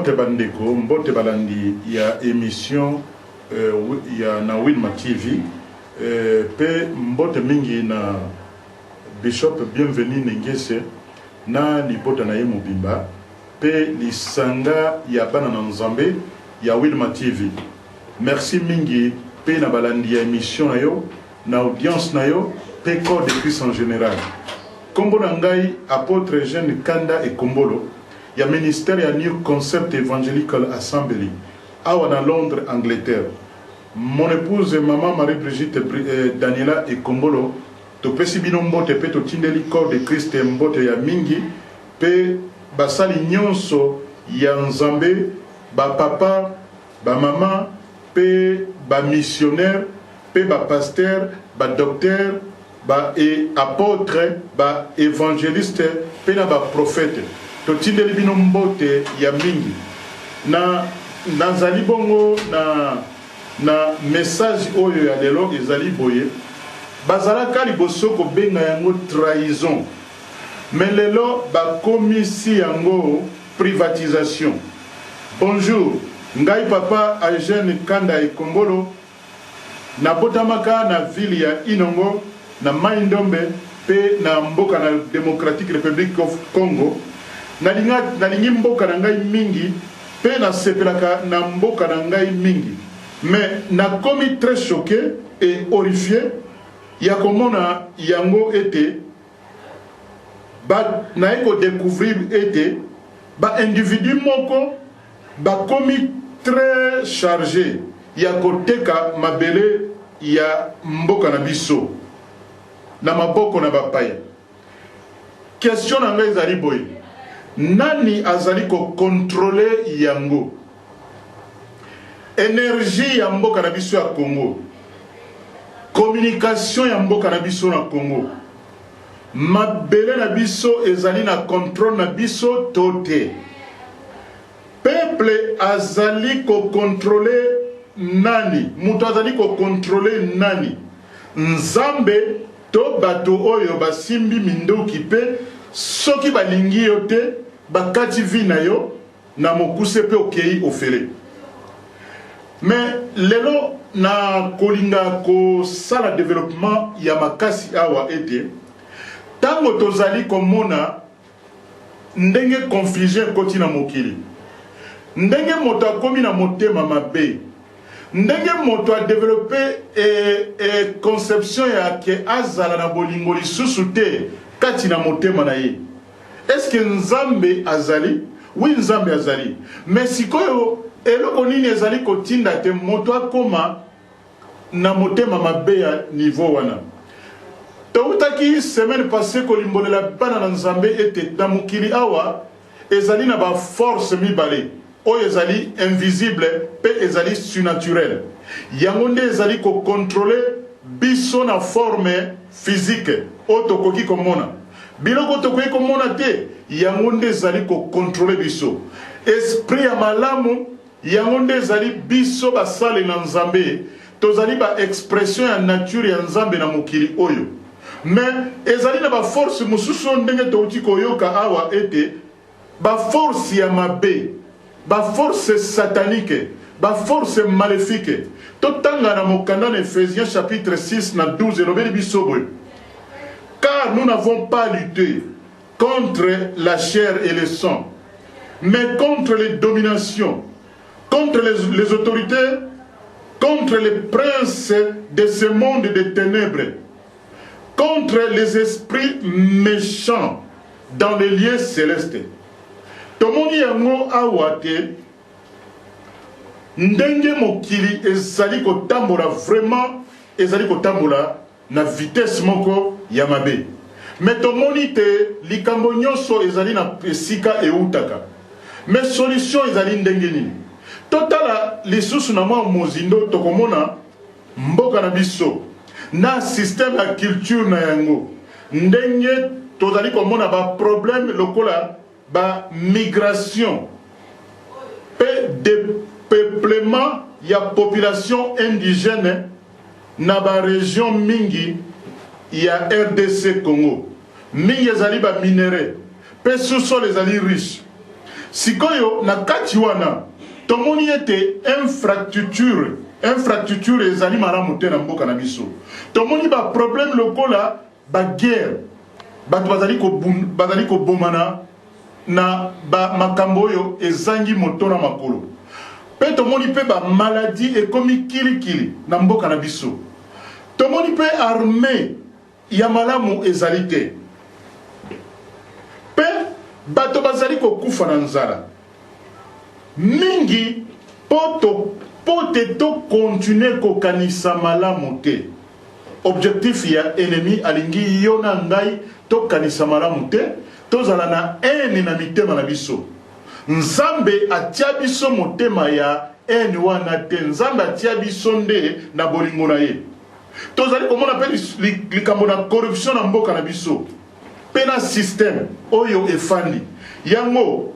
Mbote ba ndeko, mbote balandi ya emission ya na Wilma TV pe mbote mingi na Bishop Bienvenu Nengese na libota na ye mobimba pe lisanga ya bana na Nzambe ya Wilma TV. Merci mingi pe na balandi ya emission na yo, na audience na yo pe corps de Christ en general. Kombo na ngai Apotre Eugène Kanda Ekombolo ya ministère ya New Concept Evangelical Assembly awa na Londres, Angleterre. Mon epouse maman Marie Brigitte Daniela Ekombolo topesi bino mbote pe totindeli corps de Christ mbote ya mingi pe basali nionso ya Nzambe ba papa, ba mama pe ba missionnaires pe ba pasteurs, ba docteurs, ba apotres, ba evangelistes pe na ba prophètes. Totindeli bino mbote ya mingi. Na nazali bongo na na message oyo ya lelo ezali boye, bazalaka liboso kobenga yango trahison mais lelo bakomisi yango privatisation. Bonjour, ngai papa Eugène Kanda Ekombolo, Nabotamaka na ville ya Inongo, na Mai-Ndombe mpe na mboka na Democratic Republic of Congo. Nalinga, nalingi mboka na ngai mingi mpe nasepelaka na mboka na ngai mingi. Mais nakomi très choque et horrifie ya komona yango ete Ba naye ko decouvrir ete ba individus moko bakomi très charges ya koteka mabele ya mboka na biso na maboko na bapaya. Question na ngai ezali boye, nani azali ko controler yango? Energie ya mboka na biso ya Congo, communication ya mboka na biso na Congo, mabele na biso ezali na controle na biso to te? Peuple azali ko controler nani? Moto azali ko controler nani? Nzambe to bato oyo basimbi minduki pe soki balingi yo te bakati vie na yo na mokuse pe okeyi ofele. Mais lelo na kolinga kosala developpement ya makasi awa ete tango tozali komona ndenge confusion ekoti na mokili, ndenge moto akomi na motema mabe, ndenge moto a developper conception ya ke azala na bolingo lisusu te kati na motema na ye. Est ce que Nzambe azali? Oui, Nzambe azali. Mais sikoyo eloko nini ezali kotinda te moto akoma na motema mabe ya niveau wana? Towutaki semaine passee kolimbolela bana na Nzambe ete na mokili awa ezali na ba forces mibale oyo ezali invisible pe ezali surnaturel. Yango nde ezali ko controler biso na forme physique oyo tokoki komona. Biloko tokoki komona te, yango nde ezali ko controler biso. Esprit ya malamu, yango nde ezali biso basali na Nzambe, tozali ba expression ya nature ya Nzambe na mokili oyo. Mais ezali na ba forces mosusu oyo ndenge towuti koyoka awa ete Ba forces ya mabe, ba forces sataniques, ba forces malefiques. Totanga na mokanda na Ephesiens chapitre 6 na 12 elobeli biso boye, Car nous n'avons pas lutté contre la chair et le sang, mais contre les dominations, contre les, les autorités, contre les princes de ce monde de ténèbres, contre les esprits méchants dans les lieux célestes. Tomoni yango awa te ndenge mokili ezali kotambola vraiment ezali kotambola na vitesse moko ya mabe. Mais tomoni te likambo nyonso ezali na esika eutaka. Mais solution ezali ndenge nini? Totala lisusu na mwa mozindo tokomona Mboka na biso na système ya culture na yango ndenge tozali komona ba problèmes lokola ba migration pe depeuplement ya population indigène na ba regions mingi ya rdc Congo mingi ezali ba minerais pe sous-sol ezali riche. Sikoyo na kati wana tomoni ete infractuture infractuture ezali malamu te na mboka na biso. Tomoni ba problème lokola ba guerre, bato bazali bazali kobomana na ba makambo oyo ezangi moto na makolo. Pe tomoni pe ba maladie ekomi kilikili na mboka na biso. Tomoni pe armee ya malamu ezali te. Pe bato bazali kokufa na nzala mingi po to po te to continuer kokanisa malamu te. Objectif ya ennemi alingi yo na ngai tokanisa malamu te, tozala na haine na mitema na biso. Nzambe atia biso motema ya haine wana te, Nzambe atia biso nde na bolingo na ye. Tozali komona mpe likambo na corruption na mboka na biso mpe na système oyo efandi yango.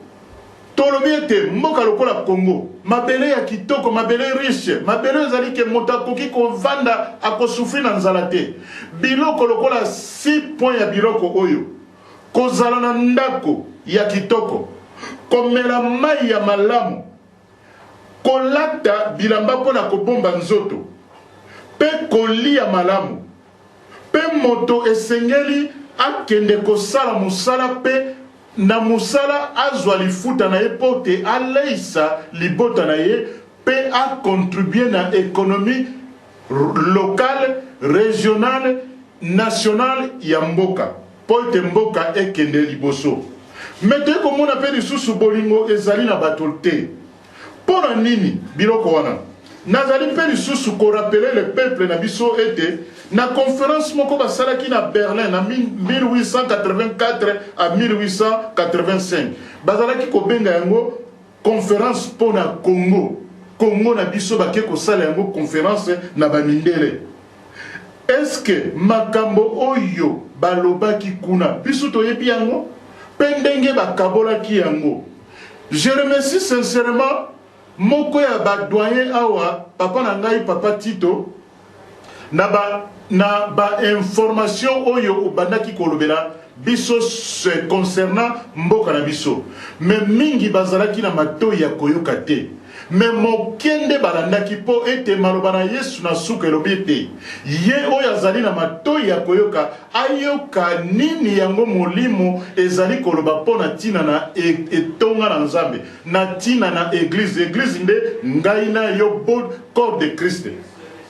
Tolobi ete mboka lokola Congo, mabele ya kitoko, mabele riche, mabele oyo ezali ke moto akoki kovanda ako souffrir na nzala te. Biloko lokola six points ya biloko oyo, kozala na ndako ya kitoko, komela mayi ya malamu, kolata bilamba mpo na kobomba nzoto, mpe koliya malamu. Mpe moto esengeli akende kosala mosala mpe na mosala azwa lifuta na ye mpo te aleisa libota na ye mpe a contribuer na economie locale, regionale, nationale ya mboka mpo ete mboka ekende liboso. Mais toye komona mpe lisusu bolingo ezali na bato te. Mpo na nini biloko wana? Nazali mpe lisusu ko rappeler le peuple na biso ete na conference moko basalaki na Berlin na 1884 à 1885, bazalaki kobenga yango conference mpo na Congo. Congo na biso bake kosala yango conference na ba mindele. Est-ce que makambo oyo balobaki kuna biso toyebi yango? Mpe ndenge bakabolaki yango? Je remercie sincerement moko ya ba doyen awa papa na ngai papa Tito na ba na ba information oyo obandaki kolobela biso ce concernant mboka na biso mais mingi bazalaki na matoyi ya koyoka te mais moke nde balandaki mpo ete maloba na Yesu na suka elobi ete ye oyo azali na matoyi ya koyoka Ayoka nini yango Molimo ezali koloba mpo na ntina na e, etonga na Nzambe, na ntina na Eglise. Eglise nde ngai na yo, bo, corps de Christ.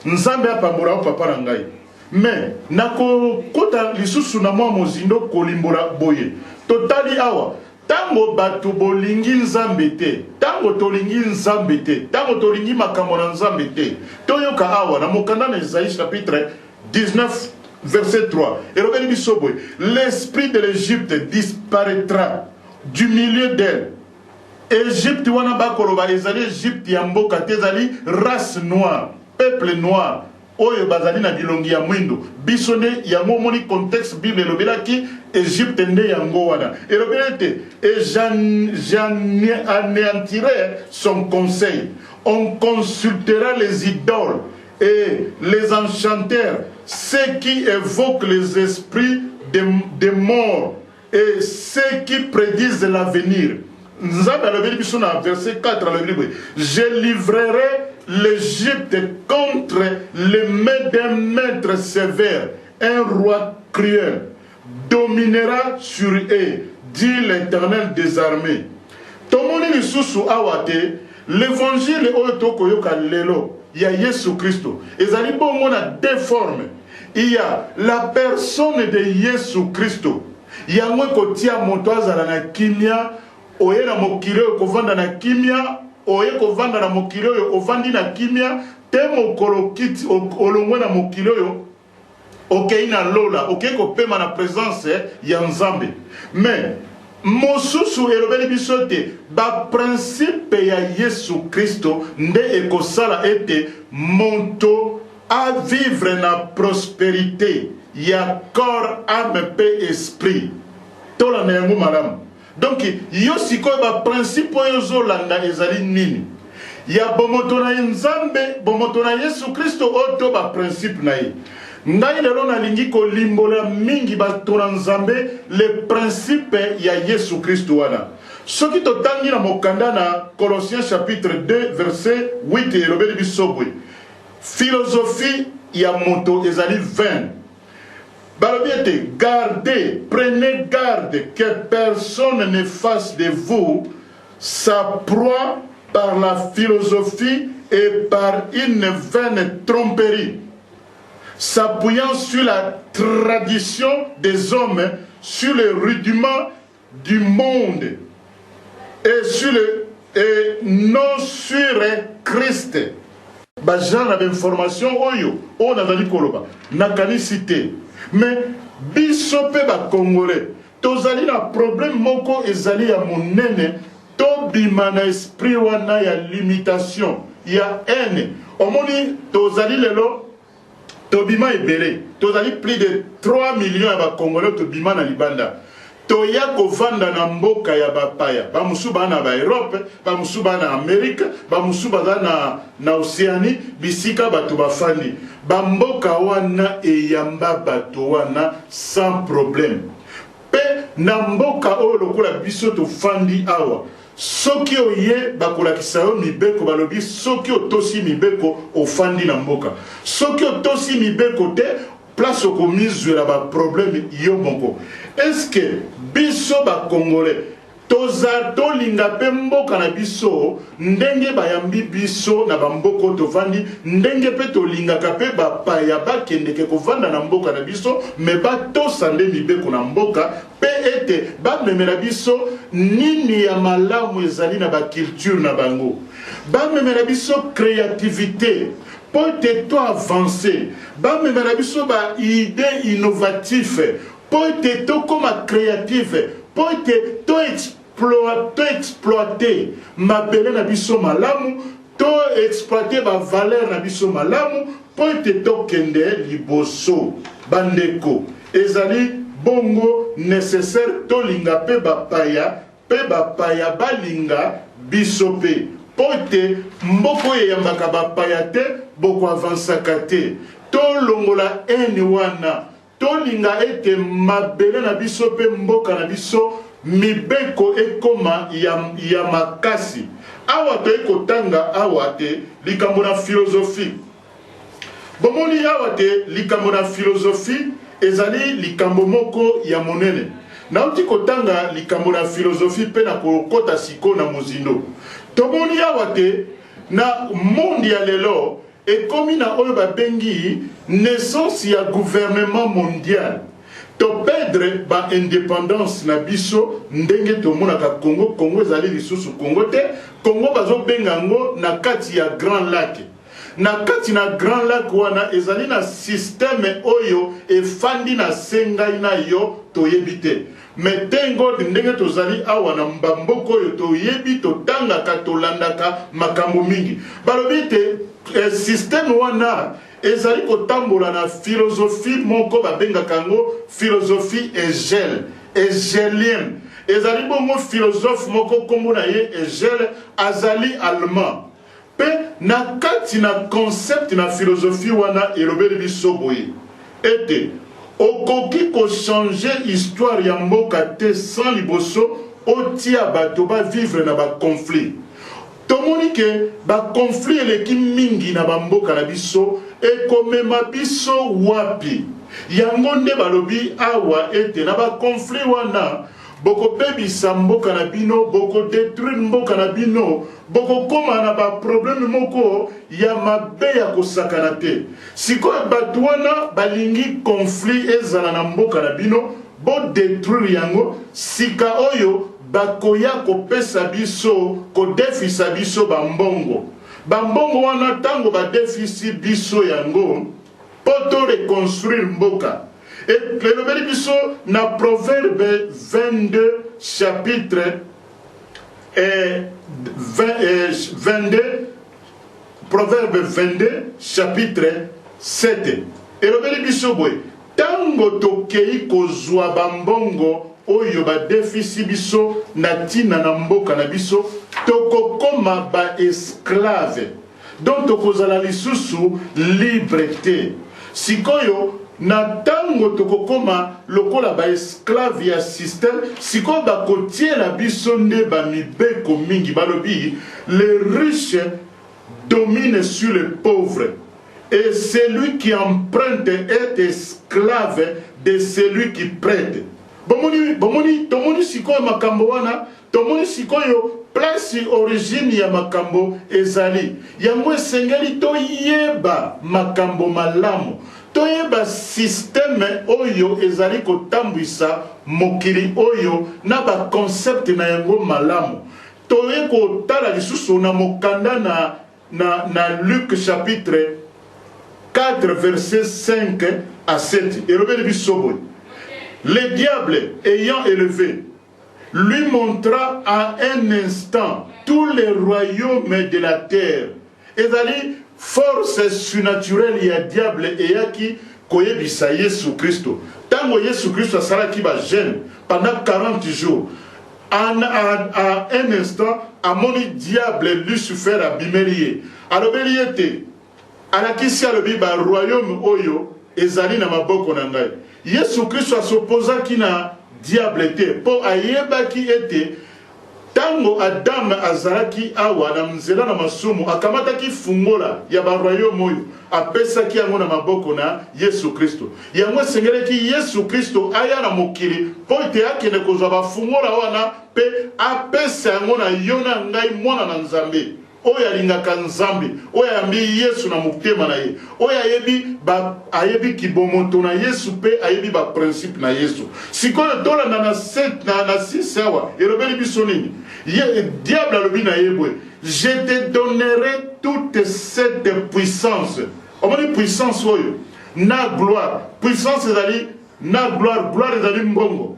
Nzambe apambola yo, papa na ngai. Mais, nakokota lisusu na mwa mozindo kolimbola boye. Totali awa, ntango bato bolingi Nzambe te, ntango tolingi Nzambe te, ntango tolingi makambo na Nzambe te. Toyoka awa, na mokanda na Esaïe chapitre 19 verset 3 elobeli biso boye, l'esprit de l'Egypte disparaîtra du milieu d'elle. Egypte wana bakoloba ezali Egypte ya mboka te, ezali race noire, peuple noir oyo bazali na bilongi ya mwindo. Biso nde yango omoni contexte Bible elobelaki Egypte nde yango wana elobeli ete et j'anéantirai son conseil, on consultera les idoles Et les enchanteurs, ceux qui evoquent les esprits de, de morts et ceux qui prédisent l'avenir. Nzambe alobeli biso na verset 4 alobeli boye, je livrerai l'Égypte contre les mains d'un maître sévère, un roi cruel dominera sur eux, dit l'Éternel des armées. Tomoni lisusu awa te l'évangile oyo tokoyoka lelo ya Yesu Kristo ezali bongo na deux formes. Il y a la personne de Yesu Kristo, yango ekotia moto azala na kimia. Oye na mokili oyo kovanda na kimia, oye kovanda na mokili oyo ovandi na kimia te mokolo kiti olongwe na mokili oyo Okeyi na lola, okeyi kopema na presence ya Nzambe. Mais mosusu elobeli biso ete ba principes ya Yesu Kristo nde ekosala ete moto a vivre na prosperite ya corps, ame mpe esprit. Tolanda yango malamu. Donc yo sikoyo ba principe oyo ozo landa ezali nini? Ya bomoto na ye Nzambe, bomoto na Yesu Kristo oyo to ba principe na ye? Ngai lelo nalingi kolimbola mingi bato na Nzambe le principe ya Yesu Kristu wana. Soki totangi na mokanda na Colossiens chapitre 2 verset 8 elobeli biso boye, Philosophie ya moto ezali vaine. Balobi ete, Gardez, prenez garde que personne ne fasse de vous sa proie par la philosophie et par une vaine tromperie, s'appuyant sur la tradition des hommes, sur les rudiments du monde et sur le et non sur Christ. Ba genre na ba information oyo oyo nazali koloba nakanisi te mais biso pe ba congolais tozali na problème moko ezali ya monene tobima na esprit wana ya limitation ya haine omoni tozali lelo Tobima ebele, tozali plus de 3 millions ya ba congolais tobima na libanda. Toya kovanda na mboka ya bapaya, ba mosusu ba na ba Europe, ba mosusu ba na Amerique, ba mosusu baza na, na Oceanie, bisika bato bafandi. Ba mboka wana eyamba bato wana sans problème. Pe na mboka oyo lokola biso tofandi awa, Soki oye bakolakisa yo mibeko balobi soki otosi mibeko ofandi na mboka soki otosi mibeko te place okomizwela ba problème yo moko est ce que biso ba congolais toza tolinga pe mboka na biso ndenge bayambi biso na ba mboka oyo tovandi ndenge pe tolingaka pe bapaya bakendeke kovanda na mboka na biso mais batosa nde mibeko na mboka Mpe ete bamemela biso nini ya malamu ezali na ba culture na bango. Bamemela biso creativite mpo ete to avancer. Bamemela biso ba idees innovatifs mpo ete tokoma creative, mpo ete to to exploiter mabele na biso malamu, to exploiter ba valeurs na biso malamu mpo ete tokende liboso. Bandeko, ezali bongo necessaire tolinga mpe bapaya mpe bapaya balinga biso mpe, mpo ete mboka oyo eyambaka bapaya te, boko avancaka te. Tolongola haine wana. Tolinga ete mabele na biso mpe mboka na biso mibeko ekoma ya, ya makasi. Awa toyei kotanga awa te likambo na filozofi. Bomoni awa te likambo na filozofi ezali likambo moko ya monene. Nauti kotanga likambo na filozofi mpe nakokota sikoyo na mozindo. Tomoni awa te na monde ya lelo Ekomi na oyo babengi naissance ya gouvernement mondial. To perdre ba independance na biso ndenge tomonaka Congo, Congo ezali lisusu Congo te, Congo bazo benga yango na kati ya grand lac. Na kati na grand lac wana ezali na système oyo efandi na se ngai na yo toyebi te. Mais thank God ndenge tozali awa na ba mboka oyo toyebi, totangaka, tolandaka makambo mingi. Balobi ete eh, système wana ezali kotambola na philosophie moko babengaka yango philosophie Hegel, Hegelien. Ezali bongo philosophe moko nkombo na ye Hegel, azali allemand. Mpe na kati na concept na philosophie wana elobeli biso boye ete okoki ko changer histoire ya mboka te sans liboso otia bato ba vivre na ba conflits. Tomoni ke ba conflits eleki mingi na ba mboka na biso, ekomema biso wapi? Yango nde balobi awa ete na ba conflits wana Bokobebisa mboka na bino, boko detruire mboka na bino, bokokoma na ba problème moko ya mabe ya kosakana te. Sikoyo batu wana balingi conflit ezala na mboka na bino, bo detruire yango, sika oyo bakoya kopesa biso, kodefisa biso ba mbongo. Ba mbongo wana tango badefisi biso yango, Po to reconstruire mboka. Elobeli biso na Proverbe 22 chapitre eh, 20, eh, 22 Proverbe 22 chapitre 7 elobeli biso boye ntango tokei kozwa bambongo oyo badefisi biso na ntina na mboka na biso tokokoma baesklave. Donc tokozala lisusu libre te. Sikoyo, na ntango tokokoma lokola ba esclaves ya système, sikoyo bakotiela biso nde ba mibeko mingi. Balobi, Les riches dominent sur les pauvres et celui qui emprunte est esclave de celui qui prete. Bomoni, bomoni, tomoni sikoyo makambo wana, tomoni sikoyo place origine ya makambo ezali. Yango esengeli toyeba makambo malamu, toyeba système oyo ezali kotambwisa mokili oyo na ba concept na yango malamu. Toye kotala lisusu na mokanda na, na, na Luc chapitre 4 verset 5 à 7 elobeli biso boye: Le diable ayant élevé lui montra à un instant tous les royaumes de la terre. Ezali force surnaturelle ya diable eyaki koyebisa Yesu Kristo. Ntango Yesu Kristo asalaki ba jeûne pendant 40 jours, en, à, à un instant amoni diable Lucifer abimeli ye, alobeli ye te, alakisi, alobi ba royaume oyo ezali na maboko na ngai. Yesu Kristo asopozaki na diable te, mpo ayebaki ete ntango Adam azalaki awa na nzela na masumu, akamataki fungola ya ba royaume oyo, apesaki yango na maboko na Yesu Kristo. Yango esengelaki Yesu Kristo aya na mokili mpo ete akende kozwa bafungola wana mpe apesa yango na yo na ngai, mwana na Nzambe oyo alingaka Nzambe, oyo ayambi Yesu na motema na ye, oyo ayebi ba, ayebi kibomoto na Yesu mpe ayebi ba principe na Yesu. Sikoyo tolanda na 7 na, na 6 awa elobeli biso nini? Ye, diable alobi na ye boye: Je te donnerai toute cette puissance. Omoni puissance oyo na gloire. Puissance ezali na gloire, gloire ezali mbongo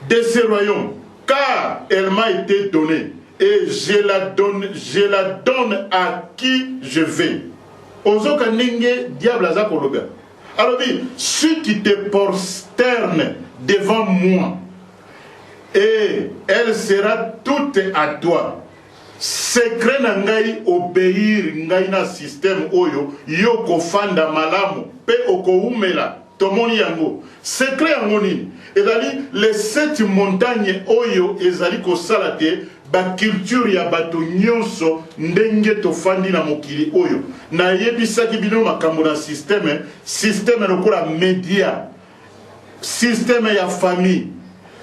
de ce royaume, car elle m'a été donnée et je la donne à qui je veux. Ozoka ndenge diable aza koloba. Alobi: si tu te prosternes devant moi, et elle sera toute à toi. Secret na ngai, obéir ngai na système oyo, yo kofanda malamu mpe okowumela. Tomoni yango secret yango nini? Ezali les sept montagnes oyo ezali kosala te baculture ya bato nyonso ndenge tofandi na mokili oyo. Nayebisaki bino makambo na système, système lokola média, système ya famille,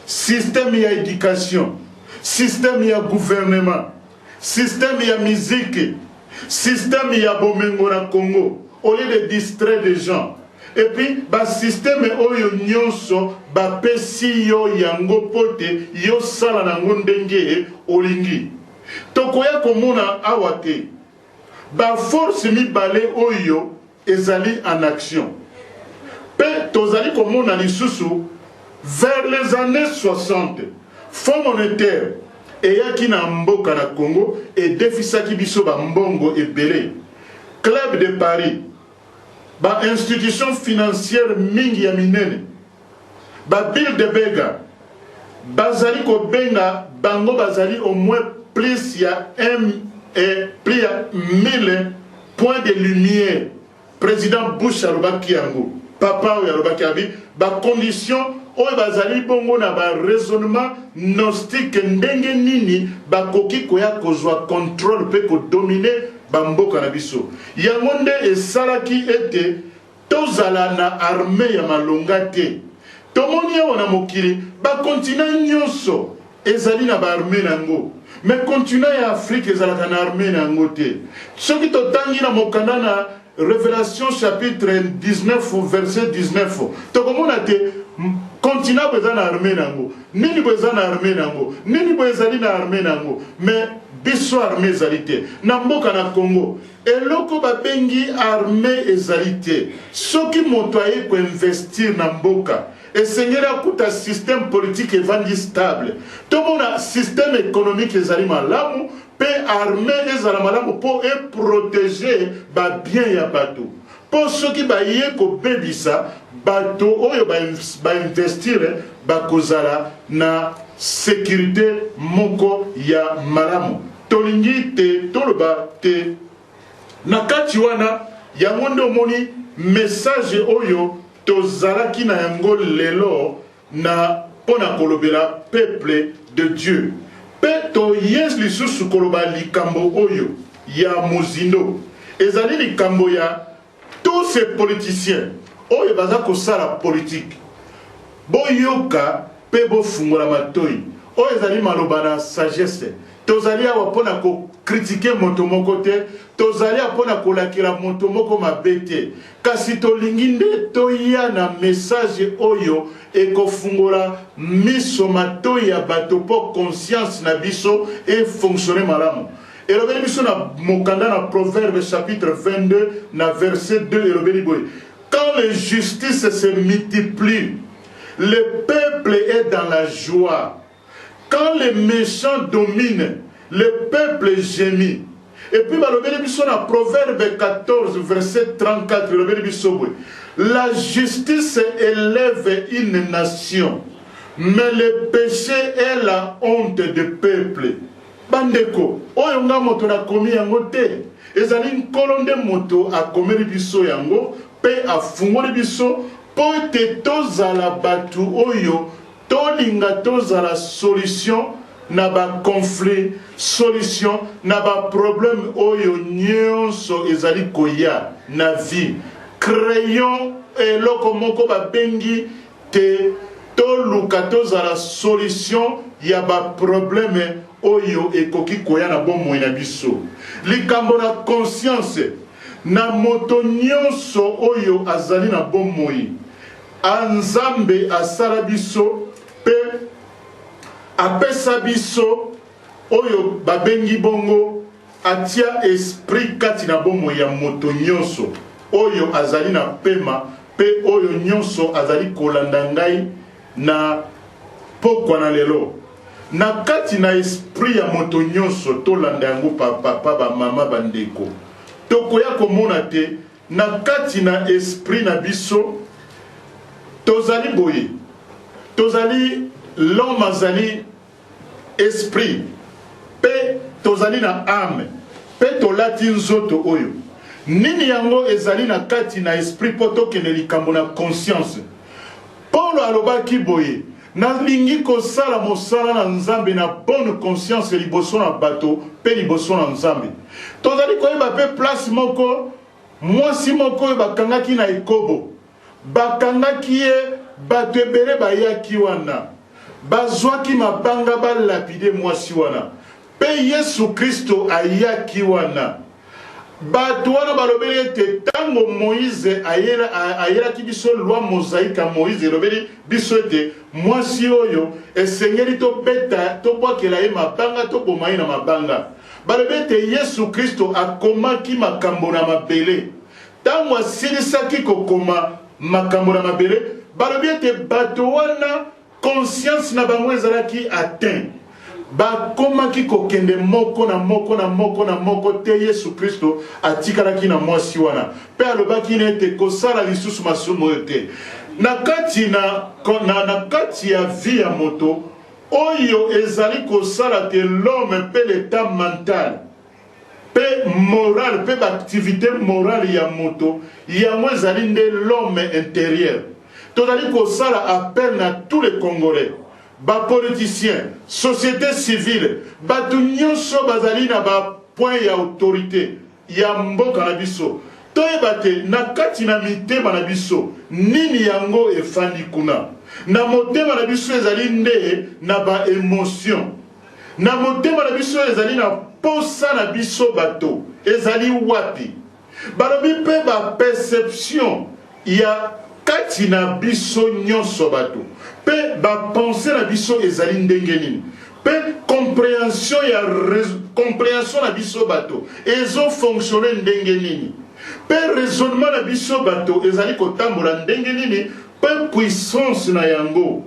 système ya éducation, système ya gouvernement, système ya musique, système ya bomengo na Congo, au lieu de distraire des gens. Et puis basystème oyo nyonso bapesi yo yango mpo te yosala nango ndenge olingi. Tokoya komona awa te baforce mibale oyo ezali en action. Mpe tozali komona lisusu vers les années 60, Fonds monétaire eyaki na mboka na Congo, edefisaki biso bambongo ebele. Club de Paris, bainstitution financière mingi ya minene, baBilderberger bazali kobenga bango, bazali au moins plus ya 1 et plus ya 1000 points de lumière. Président Bush alobaki yango, papa oyo alobaki abi bacondition oyo bazali bongo na baraisonnement gnostique, ndenge nini bakoki koya kozwa contrôle mpe kodominer bamboka na biso. Yango nde esalaki ete tozala na arme ya malonga te. Tomoni awa na mokili, bakontinent nyonso ezali na baarme na yango, mais continent ya Afrique ezalaka na arme na yango te. Soki totangi na mokanda na Révélation chapitre 19 verset 19, tokomona te continent boye eza na arme na yango, nini boye eza na arme na yango, nini boye ezali na arme na yango, mais biso arme ezali te na mboka na Congo. Eloko babengi arme ezali te. Soki moto aye koinvestir na mboka, esengeli akuta système politique evandi stable, tomona système économique ezali malamu, mpe arme ezala malamu mpo eprotéger babien ya bato, mpo soki baye kobebisa, bato oyo bainvestir bakozala na sécurité moko ya malamu. Tolingi te toloba te na kati wana Yango nde omoni message oyo tozalaki na yango lelo na mpo na kolobela peuple de Dieu. Mpe toye lisusu koloba likambo oyo ya mozindo. Ezali likambo ya tous ces politiciens oyo baza kosala politique. Boyoka mpe bofungola matoyi. Oyo ezali maloba na sagesse. Tozali awa mpo na ko critiquer moto moko te, tozali awa mpo na kolakela moto moko mabe te, kasi tolingi nde toya na message oyo ekofungola miso, matoyi ya bato mpo conscience na biso e fonctionner malamu. Elobeli biso na mokanda na Proverbes chapitre 22 na verset 2 elobeli boye, Quand les justices se multiplient, le peuple est dans la joie. Quand les mechants dominent, le peuple gemit. Et puis balobeli biso na Proverbe 14 verset 34 elobeli biso boye, la justice elève une nation, mais le peche est la honte de peuple. Bandeko, oyo nga moto nakomi yango te, ezali Nkolo nde moto akomeli biso yango mpe afungoli biso mpo ete tozala bato oyo Tolinga tozala solution na ba conflits, solution na ba problèmes oyo nionso ezali koya na vie. Creons eloko moko babengi te toluka tozala solution ya ba problèmes oyo ekoki koya na bomoi na biso. Likambo na conscience na moto nionso oyo azali na bomoi. A Nzambe asala biso mpe apesa biso oyo babengi bongo, atia esprit kati na bomoi ya moto nyonso oyo azali na pema mpe oyo nyonso azali kolanda ngai na pokwa na lelo. Na kati na esprit ya moto nyonso, tolanda yango pa papa, ba mama, ba ndeko, tokoya komona te Na kati na esprit na biso tozali boye, tozali l'homme azali esprit pe tozali na ame pe tolati nzoto oyo. Nini yango ezali na kati na esprit po tokende likambo na conscience? Paulo alobaki boye, Nalingi kosala mosala na Nzambe na bonne conscience liboso na bato mpe liboso na Nzambe. Tozali koyeba mpe place moko mwasi moko oyo bakangaki na ekobo. Bakangaki ye, bato ebele bayaki wana. Bazwaki mabanga ba lapide mwasi wana. Mpe Yesu Kristo ayaki wana. Bato wana balobeli ete ntango Moize ayelaki biso loi mosaïque ya Moize, elobeli biso ete mwasi oyo esengeli tobeta, tobwakela ye mabanga, toboma ye na mabanga. Balobi ete Yesu Kristo akomaki makambo na mabele. Ntango asilisaki kokoma makambo na mabele, balobi ete bato wana Conscience na bango ezalaki atteint. Bakomaki kokende moko na moko na moko na moko tee Yesu Kristo atikalaki na mwasi wana mpe alobaki na ete kosala lisusu masumu oyo te. Na kati na, na, na kati ya vie ya moto oyo ezali kosala te l'homme mpe l'etat mental mpe morale mpe ba activites morales ya moto, yango ezali nde l'homme interieur. Tozali kosala appel na tous les Congolais, ba politiciens, societe civile, batu nionso bazali na ba points ya autorite ya mboka na biso, toyeba te na kati na mitema na biso nini yango efandi kuna. Na motema na biso ezali nde na ba emotions. Na motema na biso ezali na posa na biso bato ezali wapi? Balobi mpe ba perception ya kati na biso nyonso bato mpe ba pensee na biso ezali ndenge nini? Mpe comprehension ya comprehension na biso bato ezo fonctionner ndenge nini? Mpe raisonnement na biso bato ezali kotambola ndenge nini? Mpe puissance na yango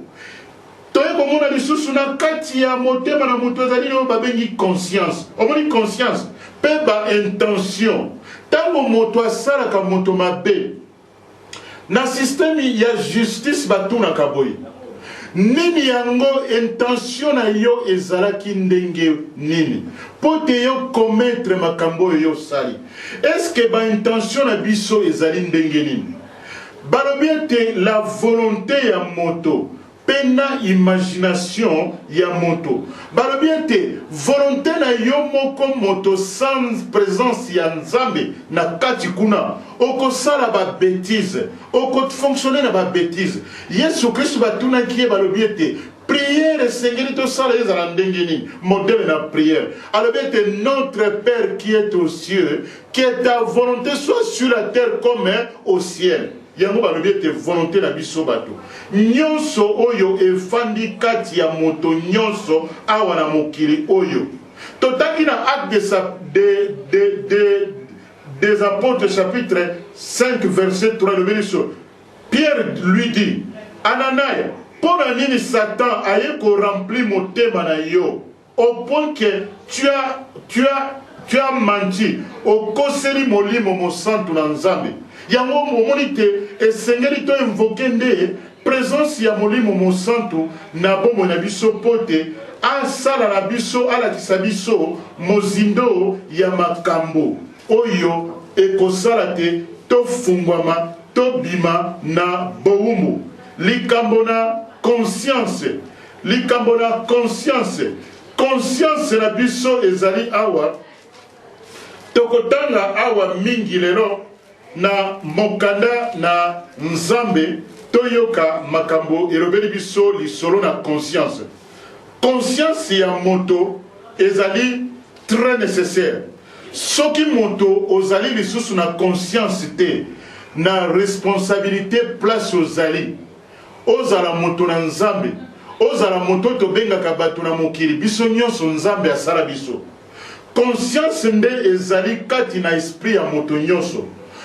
Toye komona lisusu na kati ya motema na moto ezali oyo babengi conscience. Omoni conscience mpe ba intention. Tango moto asalaka moto mabe, na système ya justice batunaka boye. Nini yango intention na yo ezalaki ndenge nini mpo te yo commettre makambo oyo yo osali? Est-ce que ba intention na biso ezali ndenge nini? Balobi ete la volonte ya moto mpe na imagination ya moto. Balobi ete volonte na yo moko moto sans presence ya Nzambe na kati kuna, okosala ba betises, oko fonctionner na ba betises. Yesu Kristu batunaki ye, balobi ete prière esengeli tosala ezala ndenge nini? Modèle na prière. Alobi ete notre Père qui est aux cieux, que ta volonte soit sur la terre comme au ciel. Yango balobi ete volonte na biso bato nyonso oyo efandi kati ya moto nyonso awa na mokili oyo. Totangi na Actes de, de, de, des Apôtres chapitre 5 verset 3 elobi biso, Pierre lui dit, Ananaya, mpo na nini Satan aye ko remplir motema na yo Au point que tu as, tu as, tu as menti, okoseli Molimo Mosantu na Nzambe. Yango omoni te esengeli to invoquer nde presence ya Molimo Mosantu na bomoi na biso mpo te asala na biso, alakisa biso mozindo ya makambo oyo ekosala te tofungwama, tobima na bowumbu. Likambo na conscience. Likambo na conscience. Conscience na biso ezali awa. Tokotanga awa mingi lelo na mokanda na Nzambe, toyoka makambo elobeli biso lisolo na conscience. Conscience ya moto ezali très necessaire. Soki moto ozali lisusu na conscience te na responsabilite place ozali, Ozala moto na Nzambe, ozala moto oyo tobengaka bato na mokili, biso nyonso Nzambe asala biso. Conscience nde ezali kati na esprit ya moto nyonso.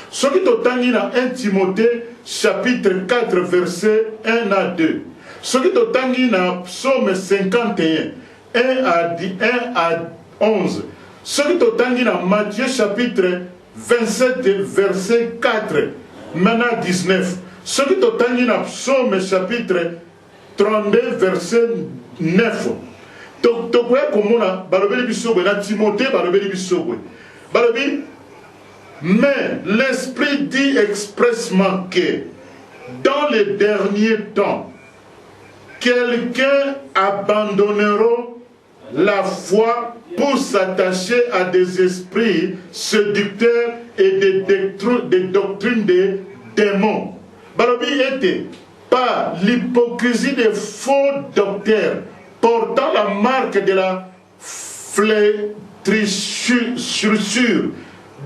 Soki totangi na 1 Timothee chapitre 4 verset 1 na 2, soki totangi na Psaume 51 1 à 1 à 11, soki totangi na Matthieu chapitre 27 verset 4 na 19, soki totangi na Psaume chapitre 32 verset 9, tokoya komona balobeli biso boye na Timothée, balobeli biso boye, balobi: Mais l'Esprit dit expressement que dans les derniers temps, quelqu'un abandonneront la foi pour s'attacher à des esprits séducteurs et des, des doctrines des démons. Balobi ete par l'hypocrisie des faux docteurs portant la marque de la flétrissure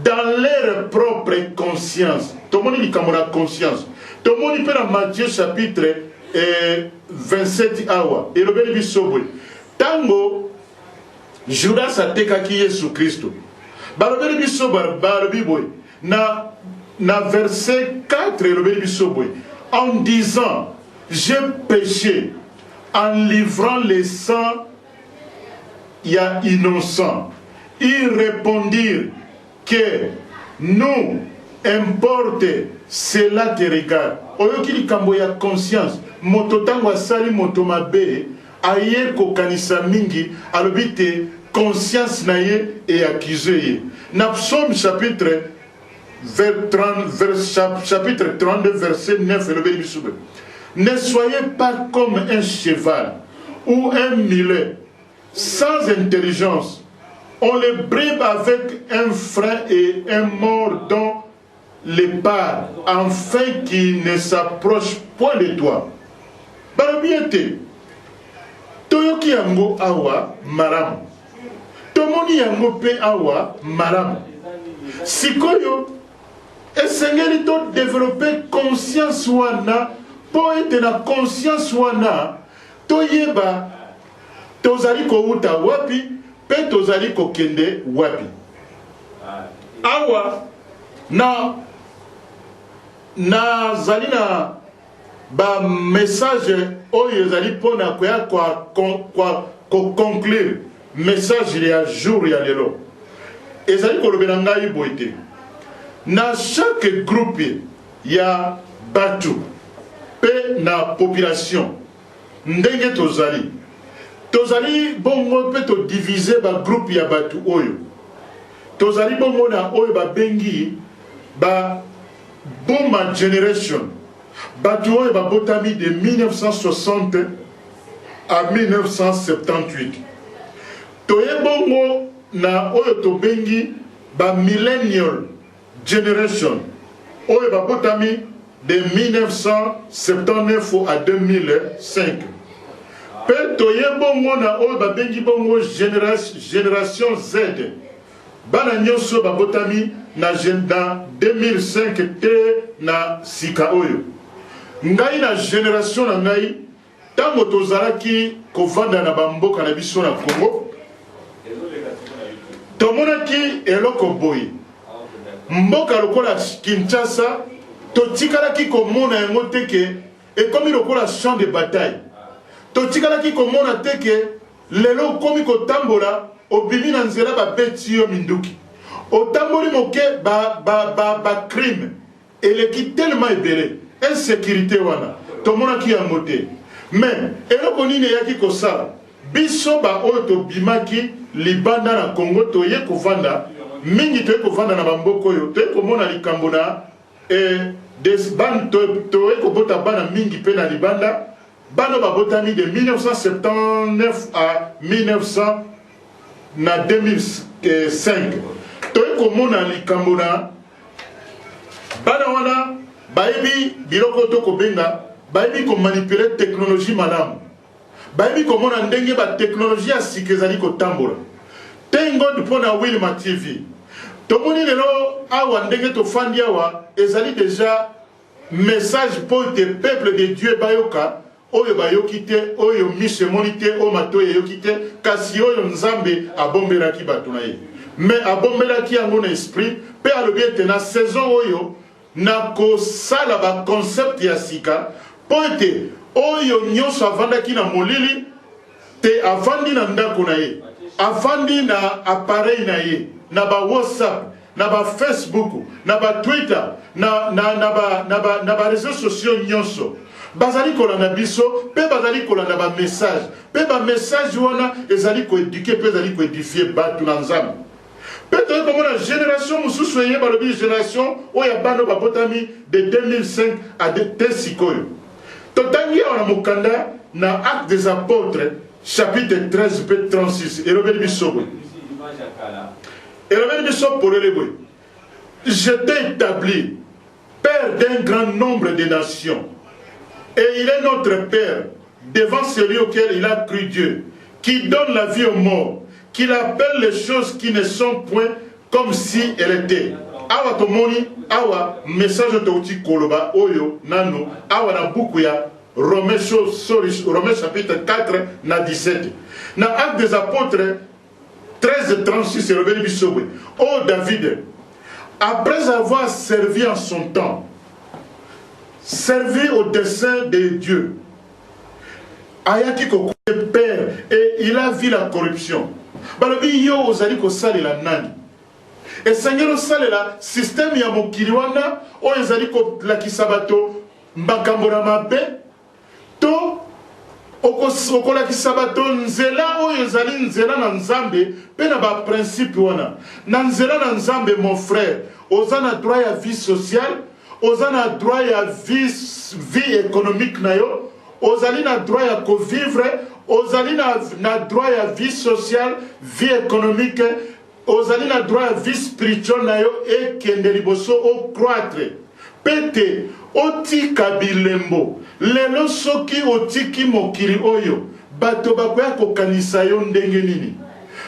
dans leur propre conscience. Tomoni likambo na conscience. Tomoni mpe na Matthieu chapitre eh, 27 awa elobeli biso boye, ntango Judas atekaki Yesu Kristo, balobeli biso, balobi boye na verset 4, elobeli biso boye: en disant, j'ai péché en livrant le sang ya innocent. Ils répondirent que nous importe, cela te regarde. Oyoki likambo ya conscience. Moto ntango asali moto mabe, aye kokanisa mingi, alobi te conscience na ye eaccuse ye. Na Psaume chapitre 30, vers, chapitre 32 verset 9 elobeli biso boye: ne soyez pas comme un cheval ou un mulet sans intelligence, on le bribe avec un frein et un mors dans les parts, afin qu'il ne s'approche point de toi. Balobi ete toyoki yango awa malamu, tomoni yango mpe awa malamu. Sikoyo esengeli todevelope conscience wana, mpo ete na conscience wana toyeba tozali kowuta wapi mpe tozali kokende wapi. Awa na nazali na ba message oyo ezali mpona koya koconclure message ya jour ya lelo. Ezali kolobela ngai boye te, na chaque groupe ya bato mpe na population. Ndenge tozali, tozali bongo mpe to diviser ba groupes ya batu oyo. Tozali bongo na oyo babengi ba Boomer generation, batu oyo babotami de 1960 à 1978. Toye bongo na oyo tobengi ba Millennial generation, oyo babotami de 1979 à 2005. Mpe toye bongo na oyo babengi bongo generation Z, bana nyonso babotami na 2005 tee na sika oyo. Ngai na generation na ngai, tango tozalaki kovanda na ba mboka na biso na Congo, tomonaki eloko boye. Mboka lokola Kinshasa, totikalaki komona yango te ke ekomi lokola champ de bataille. Totikalaki komona te ke lelo okomi kotambola, obimi na nzela babeti yo minduki. Otamboli moke ba, ba, ba, ba crimes eleki tellement ebele. Insecurite wana tomonaki yango te. Mais eloko nini eyaki kosala? Biso ba oyo tobimaki libanda na Congo toye kovanda mingi, toye kovanda na ba mboka oyo, toye komona likambo na eh, des ban, toye kobota bana mingi pe na libanda, bana oyo babotami de 1979 à 1900 na 2005, toye komona likambo na bana wana bayebi biloko oyo tokobenga, bayebi ko manipuler technologie malamu. Bayebi komona ndenge ba technologie ya sika ezali kotambola. Thank God mpo na Wilma TV. Tomoni lelo awa ndenge tofandi awa ezali dejà message mpo ete peuple de Dieu bayoka oyo bayoki te, oyo miso emoni te, oyo matoyi eyoki te, kasi oyo Nzambe abombelaki bato na ye. Mais abombelaki yango na esprit mpe alobi ete na saison oyo Na kosala ba concept ya sika mpo ete oyo nionso avandaki na molili te avandi na ndako na ye, avandi na appareil na ye, na ba WhatsApp, na ba Facebook, na ba Twitter, na, na, na ba, na ba, na ba reseaux sociaux nionso bazali kolanda biso mpe bazali kolanda ba message mpe ba message wana ezali ko eduquer mpe ezali ko edifier batu na Nzambe. Mpe toyei komona generation mosusu eye, balobi generation oyo ya bana oyo babotami de 2005 à de, te sikoyo. Totangi awa na mokanda na Actes des Apotres chapitre 13 mpe 36, elobeli biso boye, elobeli biso polele boye, Je t'ai établi père d'un grand nombre de nations, et il est notre père devant celui auquel il a cru Dieu, qui donne la vie aux morts, qu'il appelle les choses qui ne sont point comme si elles étaient. Awa tomoni awa message oyo touti koloba oyo nanu awa na buku ya Romains, sorry, Romains chapitre 4 na 17 na Actes des Apôtres 13 36 elobeli biso boye, Oh David, après avoir servi en son temps, servi au dessein de Dieu, ayaki kokufa père et il a vu la corruption. Balobi yo ozali kosalela nani? Esengeli osalela système ya mokili wana oyo ezali kolakisa bato makambo na mabe To okolakisa bato nzela oyo ezali nzela na Nzambe mpe na ba principes wana. Na nzela na Nzambe mon frère, oza na droit ya vie sociale, oza na droit ya vie, vie economique na yo, ozali na droit ya ko vivre, ozali na, na droit ya vie sociale, vie economique, Ozali na droit ya vie spirituelle na yo ekende liboso o croitre pe te otika bilembo. Lelo soki otiki mokili oyo bato bakoya kokanisa yo ndenge nini?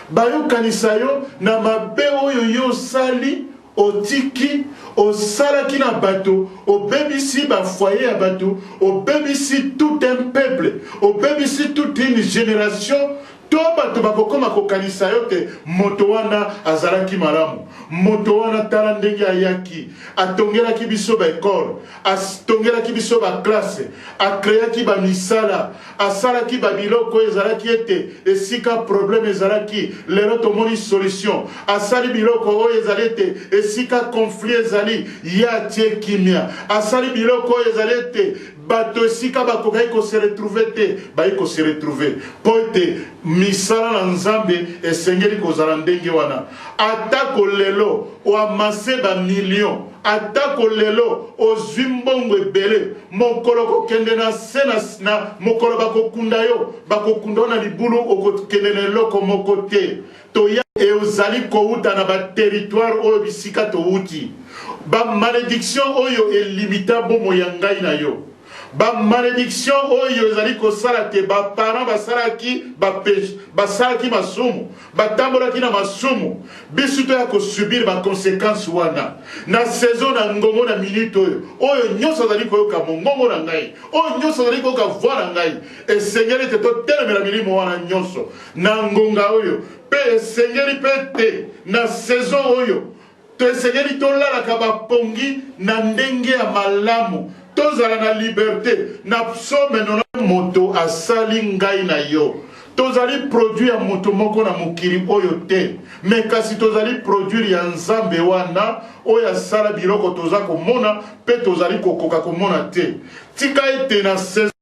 Bayokanisa yo na mabe oyo yo osali, otiki, osalaki na bato, obebisi ba foyer ya bato, obebisi tout un peuple, obebisi toute une generation. To bato bakokoma kokanisa yo te moto wana azalaki malamu, moto wana tala ndenge ayaki, atongelaki biso ba ecole, atongelaki biso ba classe, a creaki ba misala, asalaki ba biloko oyo ezalaki ete esika problème ezalaki lelo tomoni solution, asali biloko oyo ezali ete esika conflit ezali ye atie kimia, asali biloko oyo ezali ete. Bato esika bakokaki ko se retrouver te, baye ko se retrouver. Mpo ete misala na Nzambe esengeli kozala ndenge wana. Atako lelo o amasser ba millions, atako lelo ozwi mbongo ebele, mokolo okokende na se na, na mokolo bakokunda yo, bakokunda yo na libulu, okokende na eloko moko te. Toya ezali kowuta na ba territoires oyo bisika towuti. Ba maledictions oyo e limita bomoi ya ngai na yo. Ba maledictions oyo ezali kosala te ba parents basalaki ba basalaki masumu, batambolaki na masumu, biso toya ko subir ba consequences wana. Na saison na ngongo na minute oyo, oyo nionso azali koyoka mongongo na ngai, oyo nionso azali koyoka voix na ngai, esengeli ete totelemela milimo wana nionso. Na ngonga oyo, mpe esengeli mpe ete na saison oyo, toesengeli tolalaka ba pongi na ndenge ya malamu, tozala na liberte. Na psaume 90. Moto asali ngai na yo. Tozali produit ya moto moko na mokili oyo te, mais kasi tozali produire ya Nzambe wana oyo asala biloko toza komona mpe tozali kokoka komona te. Tika ete na saison.